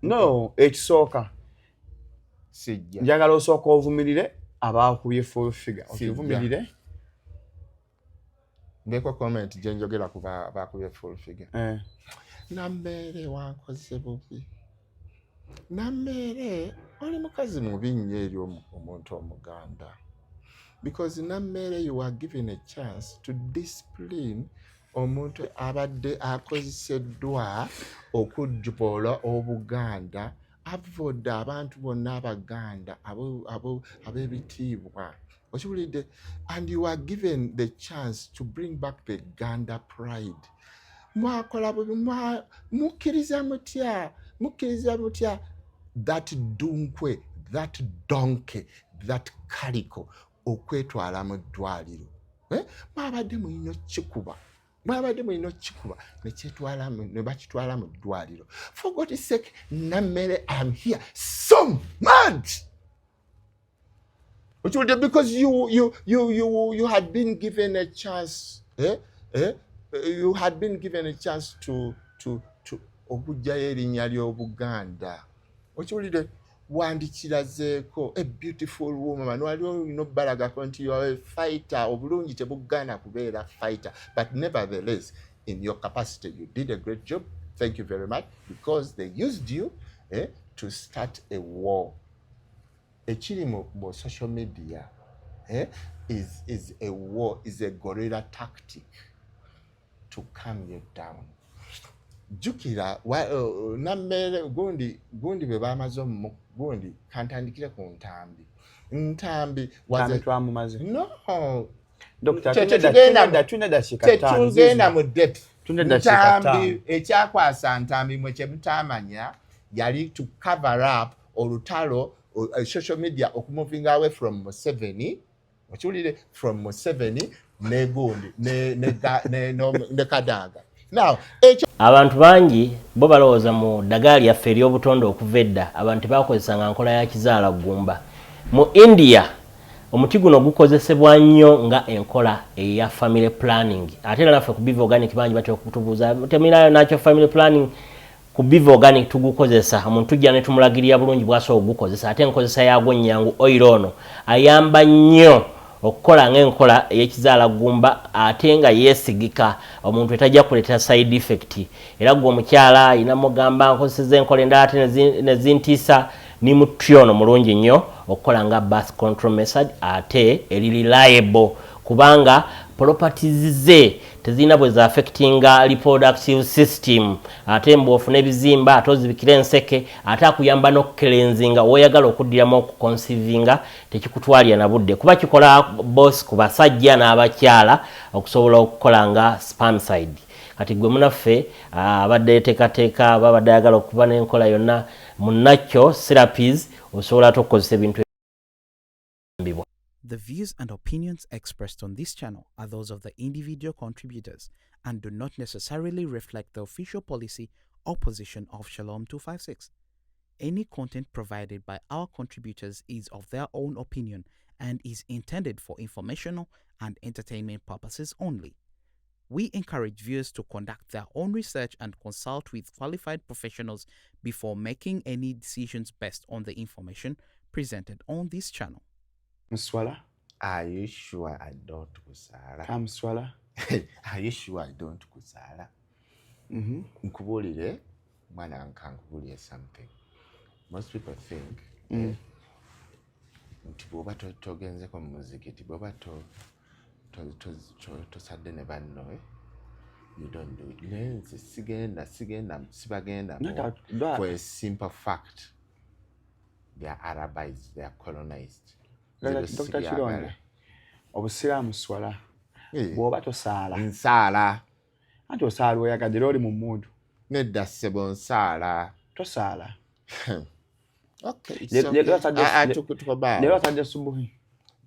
No, ekisooka, Sijja. Njagala osooka ovumirire abakubye Full Figure. Sijja. Okivumirire. Ndeko comment gye njogera ku bakubye Full Figure. Eh. Nambeere, wankoze bubi. Nammeere, oli mukazi mubi nnyo eri omuntu Omuganda, because Nammeere, you are given a chance to discipline omuntu abadde akozeseddwa okujjuboola Obuganda, avudde abantu bonna Abaganda ab'ebitiibwa, okiwulidde? And you are given the chance to bring back the Ganda pride. Mwakola bubi. Mukkiriza mutya, mukkiriza mutya that dunkwe, that donkey, that calico okwetwala mu ddwaliro? Eh? Mwabadde mulina okikuba, mwabadde mulina okikuba nekyetwala ne bakitwala mu ddwaliro. For God's sake, Nammere, am here so mad, okiwulidde? Because you had been given a chance, eh? Eh? You had been given a chance to okuggyayo erinnya ly'Obuganda, okiwulidde? Wandikirazeeko a beautiful woman, wali olina obbalagako nti you are a fighter. Obulungi tebugaana kubeera fighter, but nevertheless, in your capacity, you did a great job. Thank you very much, because they used you, eh, to start a war. Ekiri mu social media, eh, is a war, is a guerrilla tactic to calm you down. Jjukira Nammere, gundi gundi bwe bamaze omu gundi, kantandikire ku Ntambi. Ntambi was Ntambi twamumaze. No. Dr. Tetugenda Tulina eddakiika 5. Tetugenda mu depth. Tulina eddakiika Ntambi, 5. ekyakwasa Ntambi, mwe kyemutamanya, yali to cover up olutalo, social media okumovinga away from Museveni, okiwulire, from Museveni ne gundi ne Kadaga. Now ekyo Abantu bangi bo balowooza mu ddagala lyaffe ery'obutonde. Okuva edda abantu tebakozesanga nkola ya kizaala ggumba. Mu India omuti guno gukozesebwa nnyo nga enkola eya family planning. Ate era naffe ku Biva Organic bangi batera okutubuuza, "Temulinayo nakyo family planning?" Ku Biva Organic tugukozesa. Omuntu tujja ne tumulagirira bulungi bwasobola okugukozesa, ate enkozesa yaagwo nnyangu. Oil ono ayamba nnyo okukola ng'enkola ey'ekizaala ggumba, ate nga yeesigika, omuntu etajja kuleetera side effect. Era gwe omukyala ayina mugamba, "Nkozeseza enkola endala ate nezintiisa," ni muti ono mulungi nnyo okukola nga birth control method, ate eri reliable kubanga properties ze tezirina bwe zaaffectinga reproductive system. Ate mbw'ofuna ebizimba, ate ozibikira enseke, ate akuyamba n'okucleansinga. Woyagala okuddiramu okuconceivinga, tekikutwalira na budde, kuba kikola both ku basajja n'abakyala okusobola okukola nga spermicide. Kati gwe munaffe abadde yeteekateeka, babadde ayagala okuba n'enkola yonna munakyo therapies, osobola ate okukozesa ebintu ebibwa. The views and opinions expressed on this channel are those of the individual contributors and do not necessarily reflect the official policy or position of Shalom 256. Any content provided by our contributors is of their own opinion and is intended for informational and entertainment purposes only. We encourage viewers to conduct their own research and consult with qualified professionals before making any decisions based on the information presented on this channel. Muswala? Are you sure I don't kusaala? Kamuswala. Are you sure I don't kusaala? Nkubuulire, mwana, nkankubuulire something. Most people think nti bw'oba togenzeko mu muzikiti, bw'oba tosadde ne banno, eh, you don't do it. Naye nze sigenda, sibagenda for a simple fact, they are Arabized, they are colonized. Dr. Kironde, obusiraamu swala. Eh. Bw'oba tosaala. Nsaala. Anti osaala oyagadde, era oli mu mmundu. Nedda ssebo, nsaala. Tosaala. Ah, ah, Leero asadde subuhi?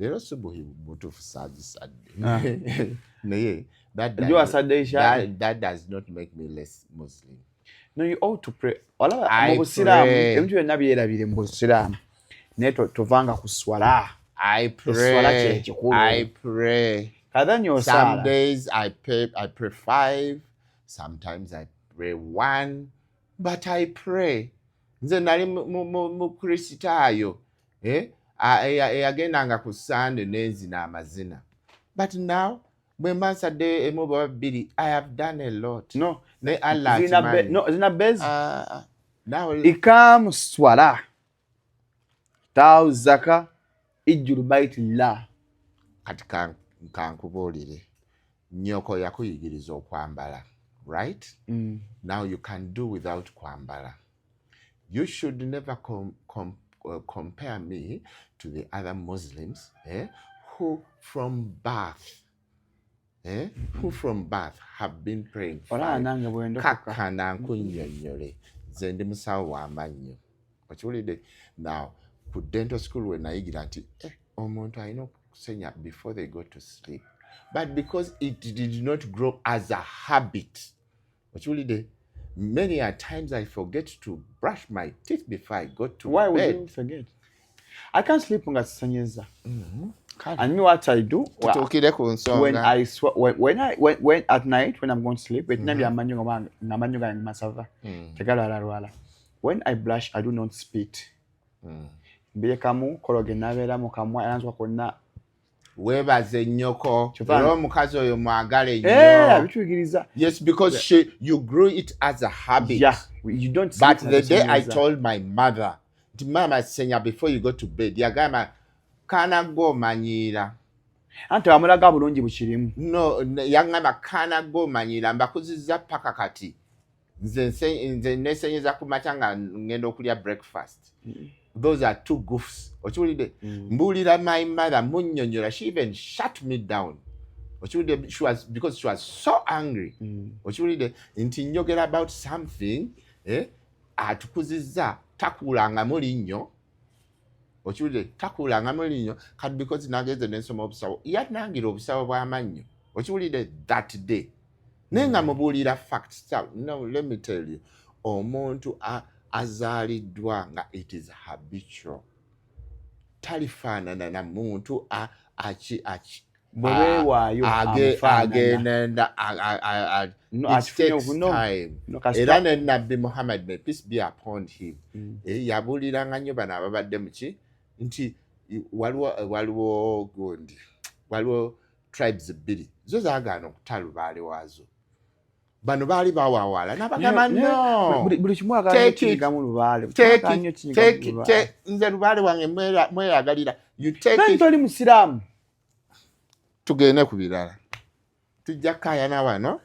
Leero subuhi mutuufu saagisadde. Ah. Naye that does not make me less Muslim. No, you ought to pray. Olaba, mu busiraamu ebintu byonna byerabire mu busiraamu, naye tovanga ku swala. I pray. I pray. Some days I pray, I pray five. Sometimes I pray one. But I pray. Nze nali Mukristaayo, eh? Eyagendanga ku Sande nenzina amazina, but now bwe mba nsadde emu oba bbiri, I have done a lot. No. Ne Allah Zina akimanyi. No, zina bezi. Ah, ah. Now Ikamu swala, tau zaka, ijjulu baitillah. Kati kankubuulire, nnyoko yakuyigiriza okwambala, right? Now you can do without kwambala. You should never compare me to the other Muslims, eh, who from birth have been praying Olaba five. nange bwe ndokoka. Kakkana nkunnyonnyole. Nze ndi musawo w'amannyo, okiwulidde? Now ku dental school we nayigira nti omuntu alina okusenya before they go to sleep, but because it did not grow as a habit, okiwulidde, many a times I forget to brush my teeth before I go to Why would bed. you forget? I can't sleep nga sisenyeza. Kale. And me, what I do, well, Tutuukire ku when nsonga. I sw when I when at night when I'm going to sleep, mm amanyo nga amanyo gange masava, tegalwalalwala. When I brush, I do not spit. Mbirekamu kologe nabeera mu kamwa era nzuka kwonna. Weebaze nnyoko. Era omukazi oyo mwagale Eh, nnyo. Abituyigiriza. Yes, because you grew it as a habit. Yeah, you don't sleep But the day I nga tosenyeza. told my mother nti, "Mama, senya before you go to bed," yagamba, "Kaana gwe omanyiira." Anti wamulaga bulungi bukirimu. No, yaŋŋamba, "Kaana gwe omanyiira, mbakuzizza paka kati." Nze nesenyeza ku makya nga ngenda okulya breakfast. Those are two goofs, okiwulidde? Mbuulira my mother, munnyonnyola, she even shut me down, okiwulidde? She was, because she was so angry, okiwulidde, nti njogera about something, eh, atukuzizza takuulangamu linnyo, okiwulidde, takuulangamu linnyo. Kati because nagenze nensoma obusawo, yanangira obusawo bw'amannyo, okiwulidde, that day, naye nga mubuulira facts. So, no, let me tell you, omuntu azaaliddwa nga it is habitual talifaanana na muntu aki aki Bwe beewaayo amufaanana. Agenda No, it akifunye takes time. No, kasita- Era ne Nabbi Muhammad, may peace be upon him, eh, yabuuliranga nnyo bano ababadde muki nti waliwo gundi, waliwo tribes bbiri zo zaagaana okuta lubaale waazo. Bano baali bawawaala n'abagamba, "No." Buli kimu agala Take it. kinyigamu lubaale. Take it, take it, nze lubaale wange mweyagalira. You take it. Toli musiraamu. Tugende ku birala, tujja kukayana wano.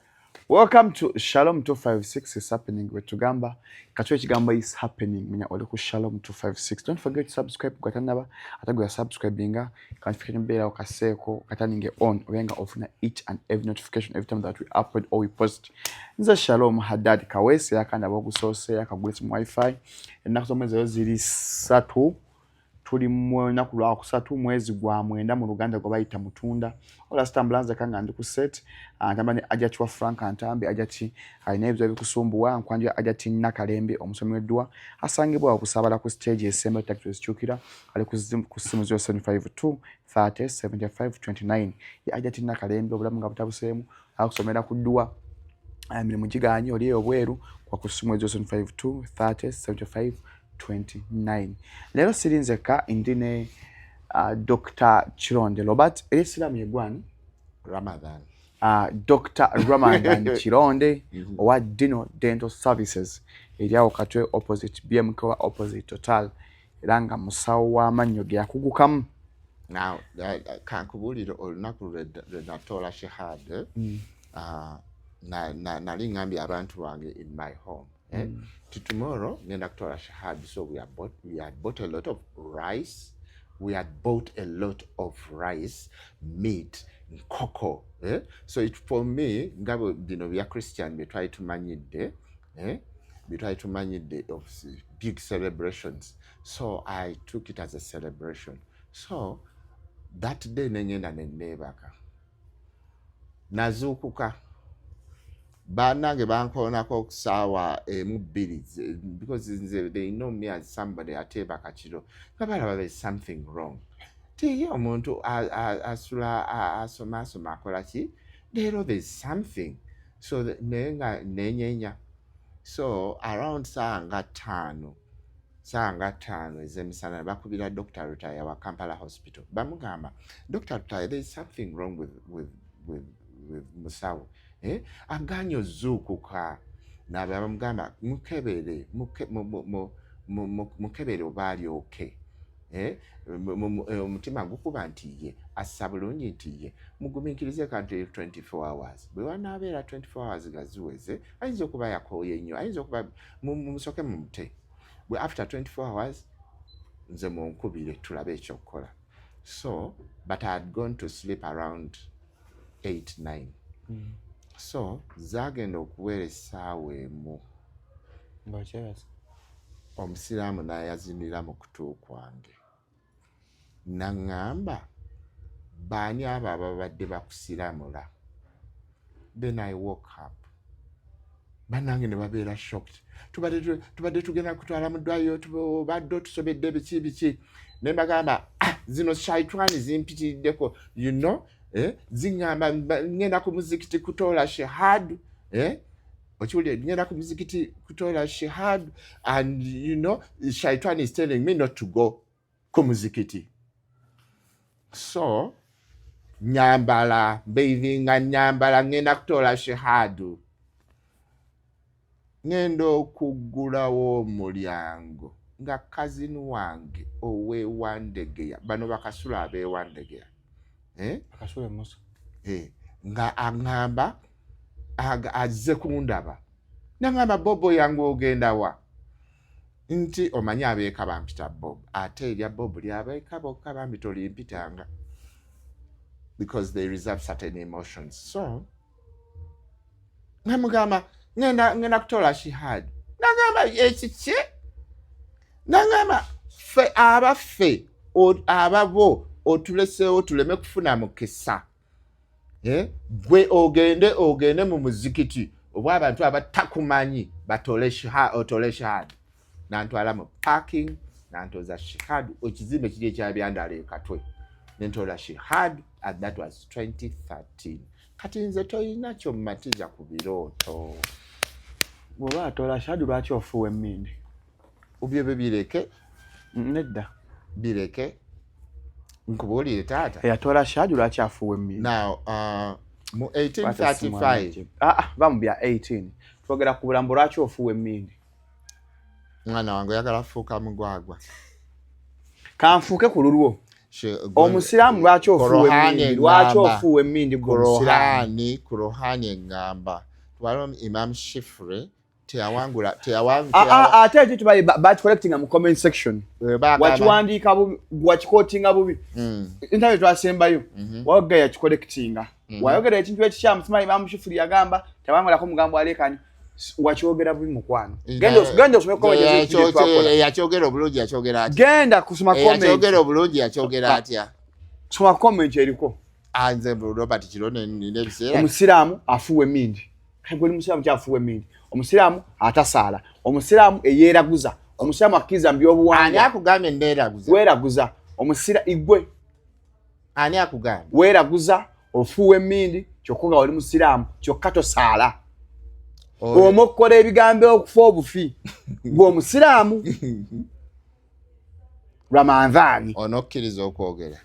Welcome to Shalom 256 is happening. Wetugamba katwe ekigambo is happening, menya oli ku Shalom 256. Don't forget to subscribe gwatanaba, ate gwe subscribinga notification beerawo kaseeko kataninge on obenga ofuna each and every notification every time that we upload or we post. Nze Shalom Haddad Kaweesi, akanda abogusoose akagulisi mu wifi. Ennaku z'omwezi ezo ziri 3, tuli mu lunaku lwakusatu, mwezi gwa 9, mu Luganda gwe bayita Mutunda. Ola sitambula nzeka nga ndi ku set. Ah, ntamba ne Ajati wa Frank Ntambi. Ajati alina ebizibu ebikusumbuwa, nkwanja Ajati Nakalembe, omusomi w'edduwa asangibwa okusabala ku stage esemba taxi zikyukira, ali ku ssimu 0752 30 75 29. Ye Ajati Nakalembe, obulamu nga butabuseemu, akusomera ku dduwa, emirimu giganye, oli eyo obweru, kwa ku ssimu 0752 30 75 29. Leero siri nzekka, ndi ne Dr Kironde Robert. Erisiraamu yegwani? Ramadan. Dr Ramadan Kironde owa Dino Dental Services eri awo Katwe opposite BMK wa opposite Total, era nga musawo w'amannyo ge yakugukamu. Now kankubuulire, olunaku lwe natoola shahada, nali ngambye abantu bange in my home, eh? To tomorrow ngenda kutoola shahada. So we had bought a lot of rice, we had bought a lot of rice, meat, nkoko, eh? So it for me nga bino bya Christian bye twali tumanyidde, eh? Bye twali tumanyidde of big celebrations, so I took it as a celebration. So that day nengenda neneebaka, nazuukuka, bannange bankoonako okusaawa 1, 2, because nze they know me as somebody ateebaka kiro, nga balaba there's something wrong, tiye omuntu asula asoma asoma akola ki leero, there's something. So naye nga nenyenya, so around saa nga 5. Saawa nga 5 ez'emisana bakubira Dr Rutaya wa Kampala Hospital, bamugamba, "Dr Rutaya, there is something wrong with musawo, eh? Aganye ozuukuka." Nabe bamugamba, "Mukebere, mukebere oba alyoke, eh? Omutima gukuba?" Nti ye. "Assa bulungi?" Nti ye. "Mugumiikirize kantu 24 hours. Bwe wanaabeera 24 hours nga ziweze, ayinza okuba yakooye nnyo, ayinza okuba musoke mumute. Bwe after 24 hours nze munkubire tulabe ekyokukola." So, but I had gone to sleep around 8 9. So zaagenda okuweera essaawa 1, Ng'okyebase. Omusiraamu n'ayazinira mu kutu kwange, naŋŋamba, "Baani abo ababadde bakusiramula?" Then I woke up. Bannange ne babeera shocked. Tubadde tugenda kutwala mu ddwaliro, obadde otusobedde, biki biki." Ne mbagamba, "Ah, zino shaitwani zimpitiriddeko, eh? Ziŋŋamba ngenda ku muzikiti kutoola shehad, eh? Okiwulire, ngenda ku muzikiti kutoola shehad, and shaitan is telling me not to go ku muzikiti." So nyambala, bathing, nyambala, ngenda kutoola shehadu. Ngenda okuggulawo omulyango nga cousin wange ow'ewandegeya, bano bakasula ab'ewandegeya, eh? Akasula emusa. Eh, nga aŋŋamba azze kundaba. Naŋŋamba, "Bobo yange, ogenda wa?" Nti omanyi abeeka bampita Bob, ate erya Bob lyabeeka bokka, bambi tolimpitanga, because they reserve certain emotions. So namugamba, Ngenda kutoola shihad." Nagamba, "Ekiki?" Nagamba, "Ffe abaffe ababo otuleseewo tuleme kufuna mukisa, eh? Gwe ogende mu muzikiti oba abantu abatakumanyi batole otole shahad." Nantwala mu parking, nantoza shihad. Ekizimbe kiri ekyabyandala ekatwe, nentola shihad, and that was 2013. Kati nze toyina kyomumatiza ku birooto. Bw'oba atoola shahadu, lwaki ofuuwa emmindi? Byebyo bireke. Nedda. Bireke nkubuulire, taata. Eyatoola shahadu lwaki afuuwa emmindi? Now, mu 1835. Ah, ah, va mu bya 18, twogera ku bulambo. Lwaki ofuuwa emmindi? Mwana wange, oyagala fuuka mugwagwa. Kanfuuke ku lulwo. Omusiraamu lwaki ofuuwa emmindi? Lwaki ofuuwa emmindi gwe omusiraamu? Kurohani eŋŋamba twaliwo Imam Shifre teyawangula. Ah, ah, ate ekyo tubaye bakicorrectinga mu comment section. Wakiwandiika bubi, wakiquotinga bubi. Interview twasembayo, wagga yakicorrectinga. Wayogera ekintu ekikyamu, simanyi Imam Shifuri yagamba tewangulako mugambo alekani. Wakyogera bubi, mukwano. Genda osome comment ez'evideo twakola. Yakyogera obulungi yakyogera atya? Genda kusoma comment. Yakyogera obulungi yakyogera atya? Soma comment eriko. Ah, nze Robert Kirone nina ebiseera. Omusiraamu afuuwa emmindi. Kale gwe oli musiraamu, kyafuuwa emmindi? Omusiraamu atasaala, omusiraamu eyeeraguza, omusiraamu akkiriza mu Ani byobuwangwa. akugambye neeraguza? Weeraguza omusira igwe. Ani akugambye? Weeraguza, ofuuwa emmindi, kyokka nga oli musiraamu, kyokka tosaala. Omukkola ebigambo okufa obufi, gwe omusiraamu Ramadhaani. Onokkiriza okwogera?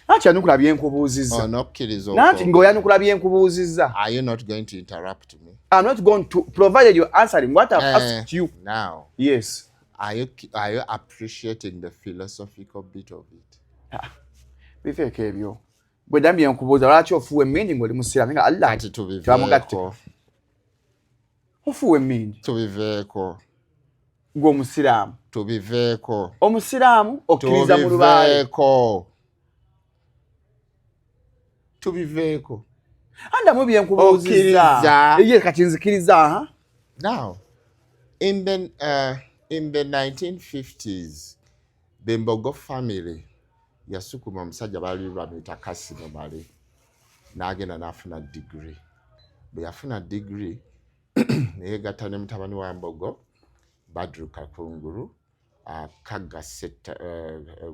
Anti yanukula byenkubuuzizza. Onokkiriza? Nanti ng'oyanukula byenkubuuzizza. Are you not going to interrupt me? I'm not going to, provided you're answering what I've Eh, asked you. Now, Yes. are you appreciating the philosophical bit of it? Bifeeko ebyo. Bwe ddamu byenkubuuza, lwaki ofuuwa emmindi ng'oli musiraamu nga Allah Kati tebamugatte? tubiveeko. Ofuuwa emmindi. Tubiveeko. Gwe omusiraamu. Tubiveeko. Omusiraamu okkiriza mu lubaale. Tubiveeko, tubiveeko. Andamu byenkubuuzizza. Okkiriza? Ye, kati nzikiriza, ha? Now, in the 1950s, the Mbogo family yasukuma omusajja baali bamuyita Kasimo Male, n'agenda n'afuna degree. Bwe yafuna degree, neyegatta ne mutabani wa Mbogo, Badru Kakunguru, Kagga Setta,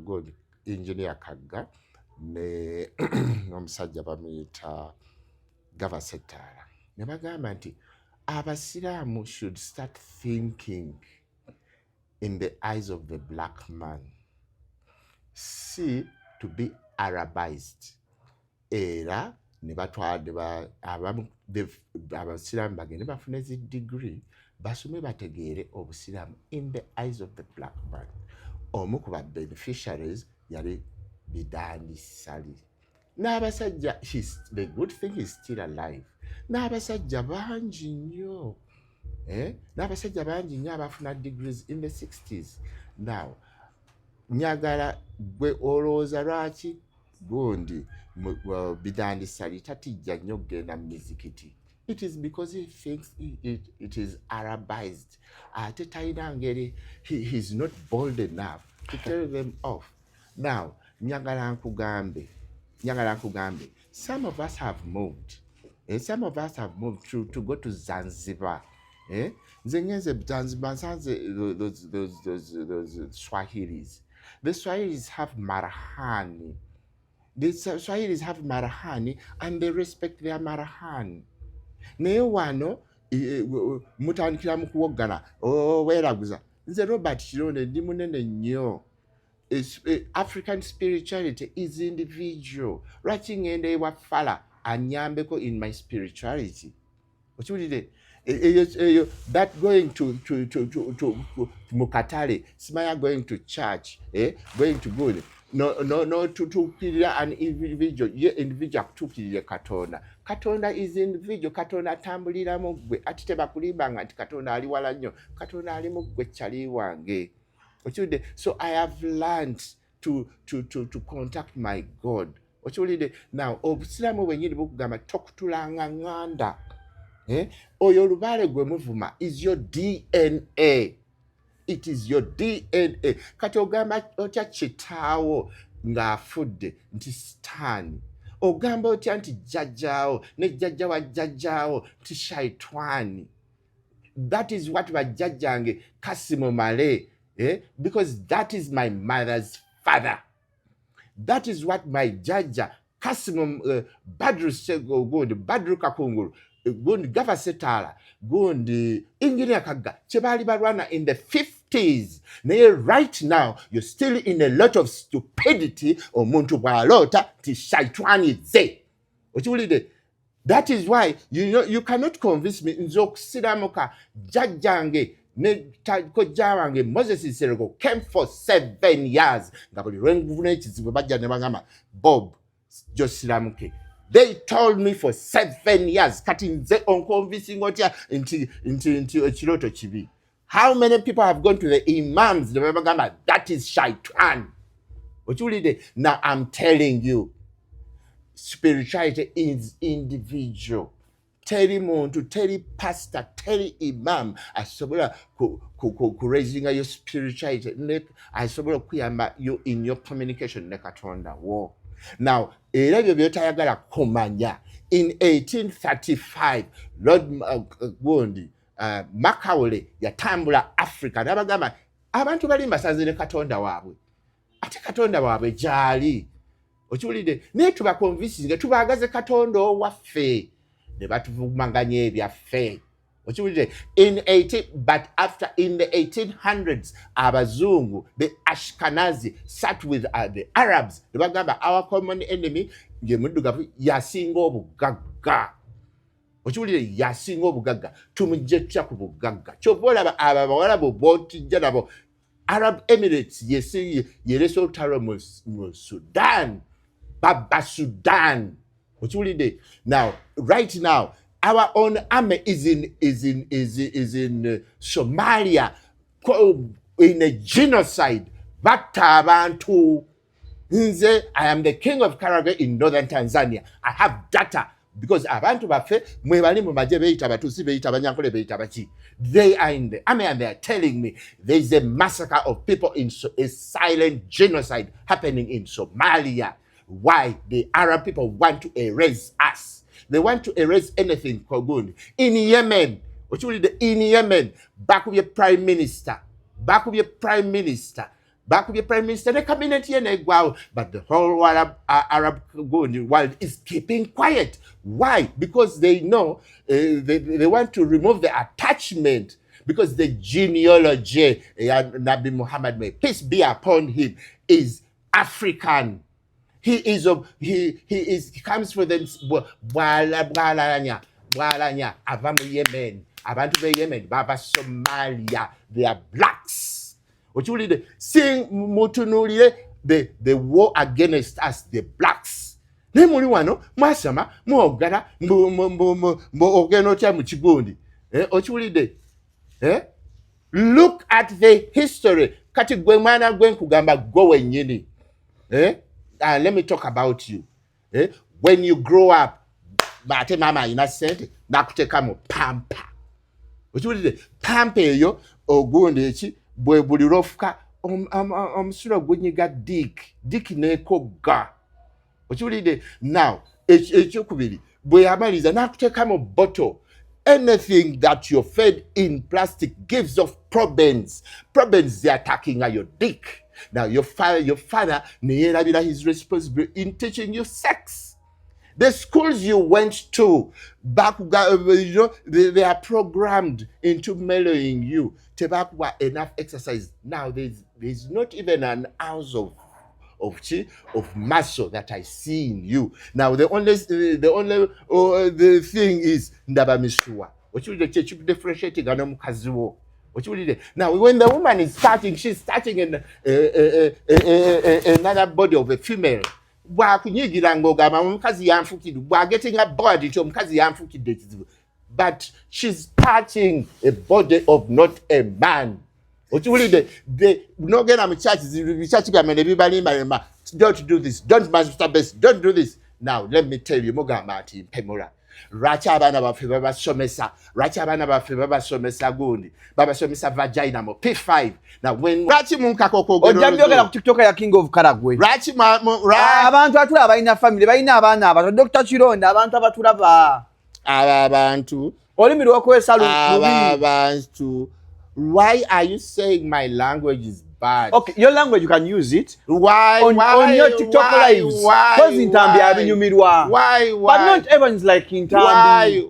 good engineer Kagga, ne n'omusajja bamuyita Gava Settaala, ne bagamba nti abasiraamu should start thinking. In the eyes of the black man, si to be Arabized. Era ne batwala abamu, abasiraamu bagende bafune zi degree, basome, bategeere obusiraamu in the eyes of the black man. Omu ku ba beneficiaries yali Bidandi Ssali n'abasajja. The good thing is still alive. N'abasajja bangi nnyo, eh? N'abasajja bangi nnyo abafuna degrees in the 60s. Now njagala gwe olowooza lwaki gundi Bidandi Ssali tatijja nnyo okugenda mu mizikiti? It is because he thinks it is Arabized. Ate talina ngeri, he is not bold enough to tell them off. Now njagala nkugambe, some of us have moved, some of us have moved to go to Zanzibar, eh? Nze ngenze Zanzibar, nsanze those Swahilis. The Swahilis have marahani. The Swahilis have marahani and they respect their marahani. Naye wano mutandikira mu kuwoggana, weeraguza. Nze Robert Kironde ndi munene nnyo. African spirituality is individual. Lwaki ŋŋenda ewa fala anyambeko in my spirituality? Okiwulire eyo, that going to mu katale, simanya going to church, eh? Going to good, no, tutuukirira an individual. Ye individual akutuukirire Katonda. Katonda is individual. Katonda atambuliramu ggwe. Ate tebakulimbanga nti Katonda ali wala nnyo. Katonda ali mu ggwe, kyali wange. Okiwulidde? So I have learned to contact my God. Okiwulidde? Now obusiraamu bwennyini bukugamba tokutulanga ŋŋanda, eh? Oyo olubaale gwe muvuma is your DNA. It is your DNA. Kati ogamba otya kitaawo ng'afudde nti Sitaani? Ogamba otya nti jjajjaawo ne jjajja wa jjajjaawo nti shaitwani? That is what bajjajjange Kasimu Male, eh? Because that is my mother's father. That is what my jjajja Kasimu, Badru, gundi Badru Kakungulu, gundi Gava Setaala, gundi Engineer Kagga kye baali balwana in the 50s. Naye right now you're still in a lot of stupidity. Omuntu bw'aloota nti shaitwani ze. Okiwulidde? That is why you cannot convince me. Nze okusiramuka, jjajjange ne kojja wange Moses Nsereko came for 7 years, nga buli lwenvuna ekizibu bajja ne bagamba, "Bob, josiramuke." They told me for 7 years. Kati nze onconvincinga otya nti ekirooto kibi? How many people have gone to the imams ne babagamba that is shaitan? Okiwulidde? Now I'm telling you, spirituality is individual. Teri muntu, teri pastor, teri imam asobola ku raisinga your spirituality, asobola okuyamba you in your communication ne Katonda wo. Now era ebyo byotayagala kumanya, in 1835 Lord gundi Macaulay yatambula Africa n'abagamba abantu bali mbasanze ne Katonda waabwe, ate Katonda waabwe gyali. Okiwulidde? Naye tubaconvincinga tubaagaze Katonda owaffe ne batuvumaganya ebyaffe. Okiwulidde? In 18, but after in the 1800s abazungu, the Ashkenazi, sat with the Arabs ne bagamba our common enemy nge muddugavu yasinga obugagga. Okiwulire? Yasinga obugagga, tumugye tutya ku bugagga? Kyova olaba abo abawalabu botijja nabo. Arab Emirates yesi yerese olutalo mu Sudan, baba Sudan. Okiwulidde? Now right now our own army is in Somalia in a genocide, batta abantu. Nze I am the king of Karagwe in northern Tanzania. I have data because abantu baffe mwe bali mu magye, beyita Batusi, beyita Banyankole, beyita baki. They are in the army and they are telling me there is a massacre of people in a silent genocide happening in Somalia. Why? The Arab people want to erase us. They want to erase anything kogundi. In Yemen, okiwulidde? In Yemen bakubye prime minister, bakubye prime minister, bakubye prime minister ne cabinet ye neggwawo, but the whole Arab gundi world is keeping quiet. Why? Because they know they want to remove the attachment Because the genealogy ya Nabbi Muhammad, may peace be upon him, is African. He is of he is he comes from them. Bwalalanya bwalanya ava mu Yemen. Abantu be Yemen bava Somalia. They are blacks. Okiwulidde? Si mutunuulire the war against us, the blacks. Naye muli wano mwasama mwogala ogenda otya mu kigundi, eh, okiwulidde, eh? Look at the history. Kati gwe mwana gwe nkugamba, gwe wennyini, eh? Let me talk about you, eh? When you grow up, ate maama alina sente nakuteeka mu pamper. Okiwulidde? Pamper eyo ogundi eki bwe buli lwofuka omusulo gunyiga dick, dick nekogga. Okiwulidde? Now ekyokubiri, bwe yamaliriza nakuteeka mu bottle. Anything that you're fed in plastic gives off problems. Problems, they attacking your dick. Now your father neyerabira his responsibility in teaching you sex. The schools you went to back, they are programmed into mellowing you. Tebakuwa enough exercise. Now there's not even an ounce of chi of muscle that I see in you. Now the only the thing is ndaba misuwa. Okiwulidde? Kye kikudifferentiating n'omukazi wo. Okiwulidde? Now when the woman is starting, she's starting in another body of a female. Bwakunyigira ng'ogamba omukazi yanfukidde, bwagetinga bored nti omukazi yanfukidde ekizibu, but she's touching a body of not a man. Okiwulidde? Nogenda mu church, bichurch byammwe ne bibalimbalima, don't do this, don't masturbate, don't do this. Now let me tell you, mugamba nti mpemula. Lwaki abaana baffe babasomesa, lwaki abaana baffe babasomesa gundi, babasomesa vagina mu P5? Now when lwaki munkaka okwogera? Ojja byogera ku TikTok ya King of Karagwe. Lwaki Abantu atulaba balina family, balina abaana abato. Dr Kironde, abantu abatulaba, abo abantu, olulimi lwokozesa abo lubi. Abantu, why are you saying my language is bad? Okay, your language, you can use it Why? on Why? your TikTok Why? lives. Why? Because Ntambi Why? abinyumirwa. Why? Why? But not everyone's like Ntambi.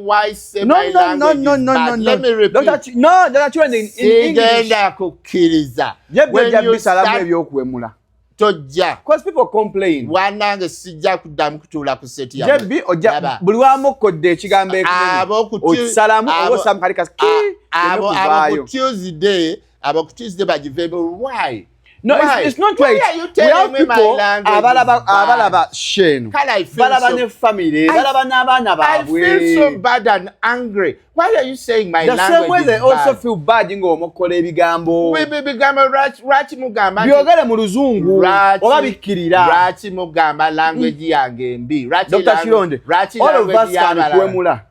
Why say No, my no, no, language no, is no, bad? no, no. Let me repeat. Dr. No, Dr. Kironde, in English. Sigenda kukkiriza. Ye When bijja you bisalamu ebyokuwemula. Tojja. Because people complain. Wanange, sijja kuddamu kutuula ku set yammwe. Jebbi ojja Laba. buli wamukkodde ekigambo ekinene Abo ku okisalamu oba osalamu kali kasi abo abo kuvaayo. Ku Tuesday, abo ku Tuesday bagivemu. Why? No, Why? it's not Why right. are you We telling have me my people language abalaba is bad? abalaba sheno. Kale, I feel Balaba so ne family, balaba n'abaana I feel so baabwe. bad and angry. Why are you saying my The same language way is they also bad? feel bad ng'omukkola ebigambo. Bigambo lwaki mugamba Byogere mu Luzungu oba bikkirira. Lwaki mugamba language yange embi? Lwaki Dr. Kironde, lwaki all of language us can y'abalala? kuwemula.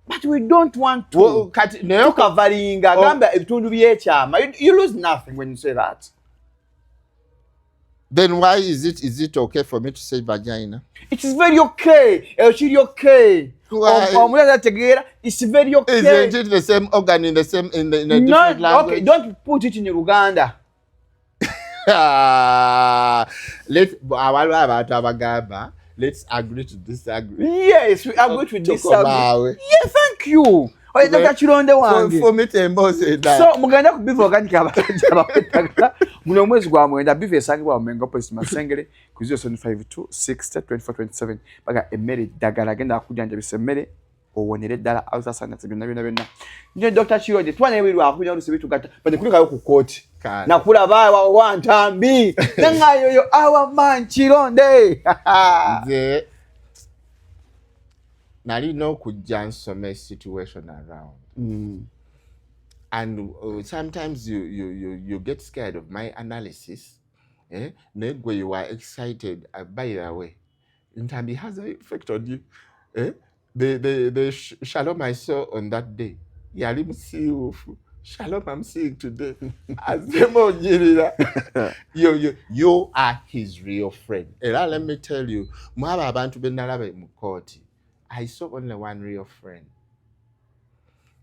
But we don't want to. Kati naye Tukavalinga, Oh. gamba ebitundu by'ekyama. You lose nothing when you say that. Then why is it okay for me to say vagina? It is very okay. Ekyo kiri okay. Why? Omulala ategeera, it's very okay. Isn't it the same organ in the same in, the, in a No, different language? okay, don't put it in Luganda. Let awaliwo abantu abagamba, let's agree to disagree. Yes, we agree to disagree. Tukomaawe. Yeah, thank you. Oyo Dr. Kironde wange. Fumita emboozi endala. So mugenda ku Biva Organic, abasajja abakwetagala muno omwezi gwa mwenda. Biva esangibwa mu Mengo Opposite Masengere ku 0752 60 24 27. Baga emmere ddagala, agenda akujjanjabisa emmere owonere ddala ultrasound, byonna byonna byonna. Nyo Dr. Kironde tuba naye buli lwakubiri oluusi bitugatta bade kulekayo ku kkooti. Kale. Nakulaba wa Ntambi nangayoyo awa Kironde. Nze nalina okujja nsome situation around and sometimes you get scared of my analysis, eh? Naye gwe you are excited. By the way, Ntambi has an effect on you, eh? The Shalom I saw on that day yali musiiwuufu. Shalom I'm seeing today azemu onyirira. You are his real friend. Era let me tell you, mwabo abantu be nalaba mu kooti, I saw only one real friend.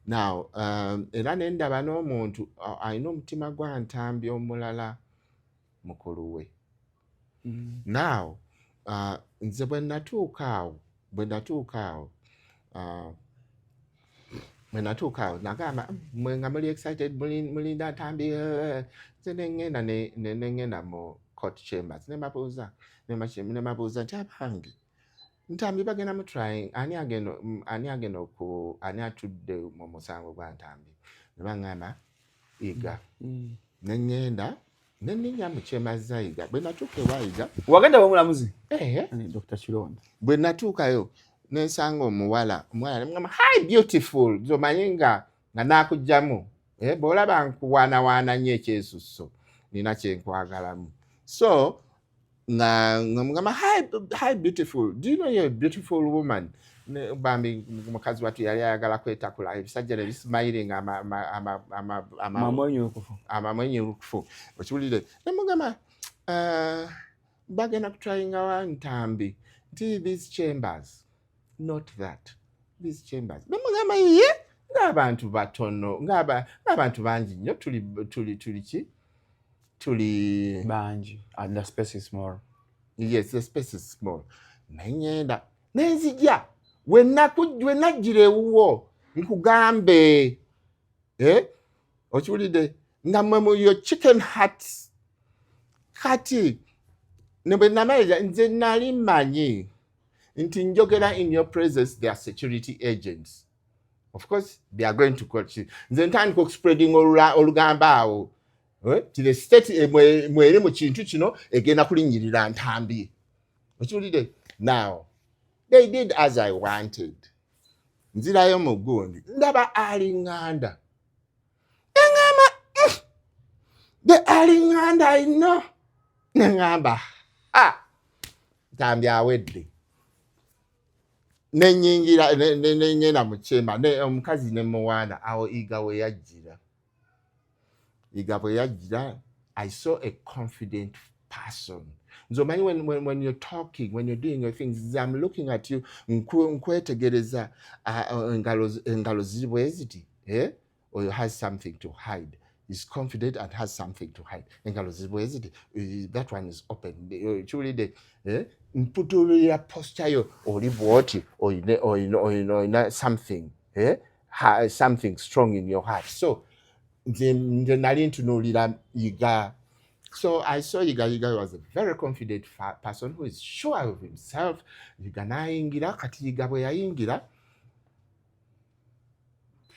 Now era ne ndaba n'omuntu alina omutima gwa Ntambi, omulala mukulu we. Now nze bwe natuuka awo, Bwe natuuka awo nagamba, "Mwe nga muli excited, mulinda Ntambi." Nze neŋŋenda neŋŋenda mu court chambers, ne mbabuuza nti, "Abange, Ntambi bagenda mu trying, ani agenda oku ani atudde mu musango gwa Ntambi?" Ne baŋŋamba Yiga. Ne ŋŋenda ne nninnya mu chambers za Yiga. Bwe natuuka ewa Yiga, Wagenda bwemulamuzi? Eh. Dr. Kironda. Bwe natuukayo nensanga omuwala, nemugamba, "Hi, beautiful." Zomanyi nga naakugjamu, eh, bw'olaba nkuwaanawaana nnyo ekyesusso, nina kyenkwagalamu. So nga mugamba, "Hi, hi beautiful, do you know you're a beautiful woman?" Bambi mukazi wattu yali ayagala kwetakula, ebisajja ne bismilinga Mamwenyukufu. Amamwenyukufu, okiwulire. Nemugamba, "Bagenda kutryinga wa Ntambi?" Nti, "These chambers, not that, these chambers." Nemugamba, "Ye ng'abantu batono, ng'abantu bangi nnyo, tuli ki, tuli bangi and the space is small." Yes, the space is small. Neŋŋenda nenzija, we najjira ewuwo nkugambe, eh? Okiwulidde, nga mmwe mu your chicken hearts. Kati ne bwe namalira, nze nali mmanyi nti njogera in your presence, there are security agents, of course they are going to coach. Nze ntandika okuspreading olugamba awo, eh? Ti the state, eh, mweri mu kintu kino egenda kulinnyirira Ntambi, okiwulidde. Now they did as I wanted. Nzirayo mu gundi, ndaba Ali Ŋŋanda, eŋŋamba, the Ali Ŋŋanda I know." Neŋŋamba, "Ha, Ntambi awedde." Nenyingira, neŋŋenda mu chamber, omukazi ne muwaana awo. Iga we yajjira, Iga bwe yajjira, I saw a confident person. Nze omanyi, when you're talking, when you're doing your things, I'm looking at you, nkwetegereza, engalo ziri bwe ziti, eh? Oyo has something to hide, is confident and has something to hide. Engalo ziri bwe ziti, eh, that one is open. Eh, kiwulidde, eh? Mputulira posture yo, oli bwoti, oyina something, eh? Something strong in your heart. So nze nali ntunuulira Yiga. So I saw Yiga. Yiga was a very confident person who is sure of himself. Yiga n'ayingira. Kati Yiga bwe yayingira,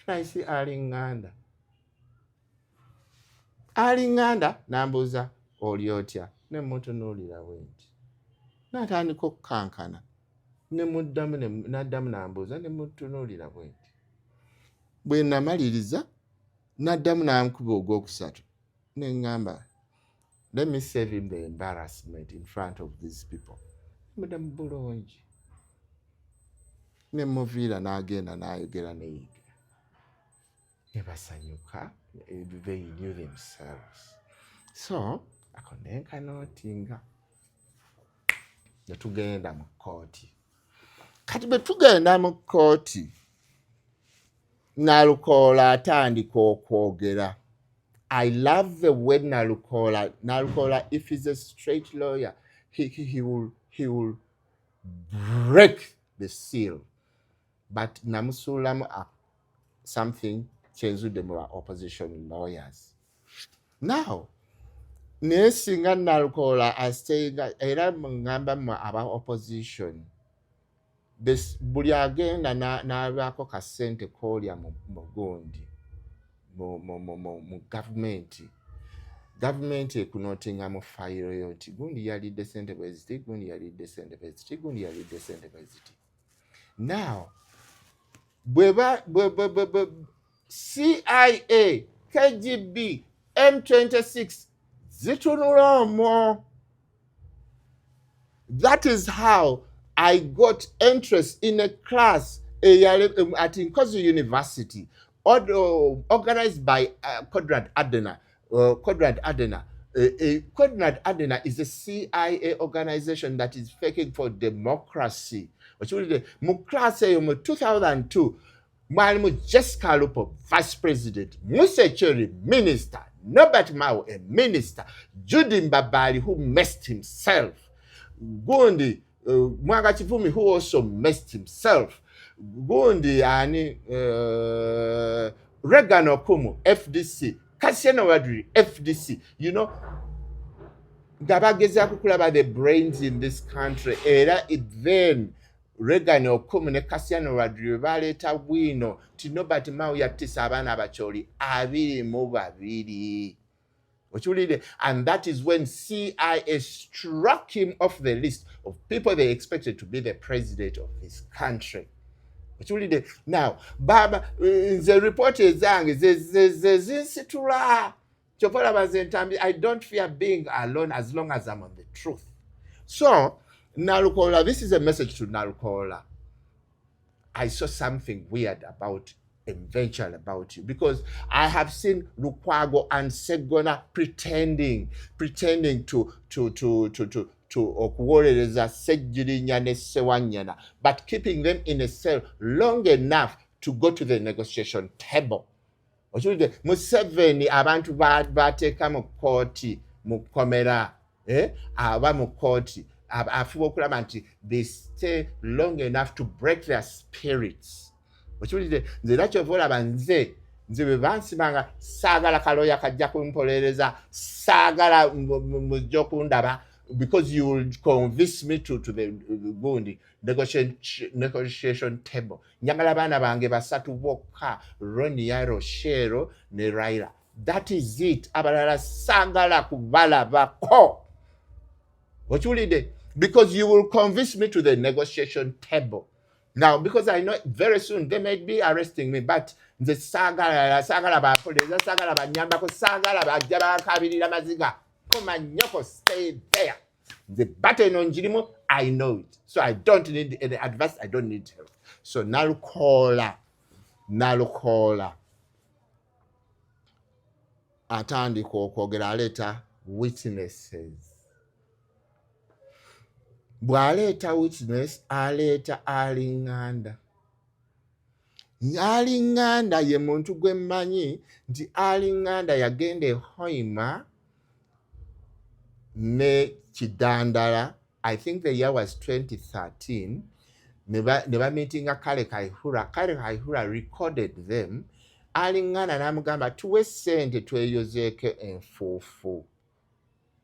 then I see Ali Nganda. Ali Nganda n'ambuuza, "Oli otya?" Ne mutunuulira bwe nti, n'atandika okukankana. Ne muddamu, n'addamu n'ambuuza, ne mutunuulira bwe nti. Bwe namaliriza, n'addamu n'ankuba ogwokusatu, ne ŋŋamba, "Let me save him the embarrassment in front of these people." Muddamu bulungi, ne muviira, n'agenda n'ayogera ne Yiga, ne basanyuka. They knew themselves. So ako nenkanootinga, ne tugenda mu kkooti. Kati bwe tugenda mu kkooti, Nalukoola atandika okwogera. I love the way Nalukoola, if he's a straight lawyer, he will break the seal. But namusuulamu something kyenzudde mu ba opposition lawyers. Now, naye singa Nalukoola asitayinga, era ngamba mmwe aba opposition, buli agenda n'abaako ka ssente koolya mu gundi mu gavumenti ekunotinga mu fayiro yo nti gundi yalidde sente bwe ziti, gundi yalidde sente bwe ziti, gundi yalidde sente bwe ziti. Now bwe bwe CIA, KGB, M26 zitunula omwo. That is how I got interest in a class at Nkozi University organized by Konrad Adenauer. Konrad Adenauer. Konrad Adenauer is a CIA organization that is faking for democracy. Okiwulidde, mu class eyo mu 2002 mwalimu Jessica Alupo, vice president, Musa Ecweru, minister, Norbert Mao, a minister, Jude Mbabali, who messed himself, gundi Mwanga Kivumbi, who also messed himself. Gundi ani, Regan Okumu, FDC, Kasiano Wadri, FDC, nga bagezaako kulaba the brains in this country. Era then Regan Okumu ne Kasiano Wadri baleeta bwino ti Nobert Mao yattisa abaana Abakyoli 22. Okiwulire? And that is when CIA struck him off the list of people they expected to be the president of this country. Okiwulire? Now baba, nze report ezange zezinsitula. Kyova olaba nze Ntambi, I don't fear being alone as long as I'm on the truth. So Nalukola, this is a message to Nalukola. I saw something weird about eventually about you, because I have seen Lukwago and Segona pretending to okuwolereza Ssegirinya ne Sewanyana, but keeping them in a cell long enough to go to the negotiation table. Okiwulidde? Museveni abantu bateeka mu kooti, mu kkomera, eh? Aba mu kooti afuba okulaba nti they stay long enough to break their spirits. Okiwulidde? Nze era kyova olaba nze bwe bansibanga, saagala kalooya kajja kumpolereza, saagala mujja okundaba, because you will convince me to the gundi negotiation table. Njagala baana bange basatu bokka, Ronia, Rochero ne Raila. That is it. Abalala saagala kubalabako. Okiwulidde? Because you will convince me to the negotiation table. Now, because I know very soon they may be arresting me, but nze saagala, saagala bapoliza, saagala banyambako, saagala bajja bankabirira maziga. Komanyoko, stay there. Nze battle eno njirimu, I know it, so I don't need any advice, I don't need help. So Nalukoola, Nalukoola atandika okwogera, aleeta witnesses. Bw'aleeta witness, aleeta Aliŋŋanda. Aliŋŋanda ye muntu gwe mmanyi nti Aliŋŋanda yagenda e Hoima ne Kidandala, I think the year was 2013, ne bameetinga Kale Kaihura. Kale Kaihura recorded them. Aliŋŋanda n'amugamba, "Tuwe ssente tweyozeeko enfuufu."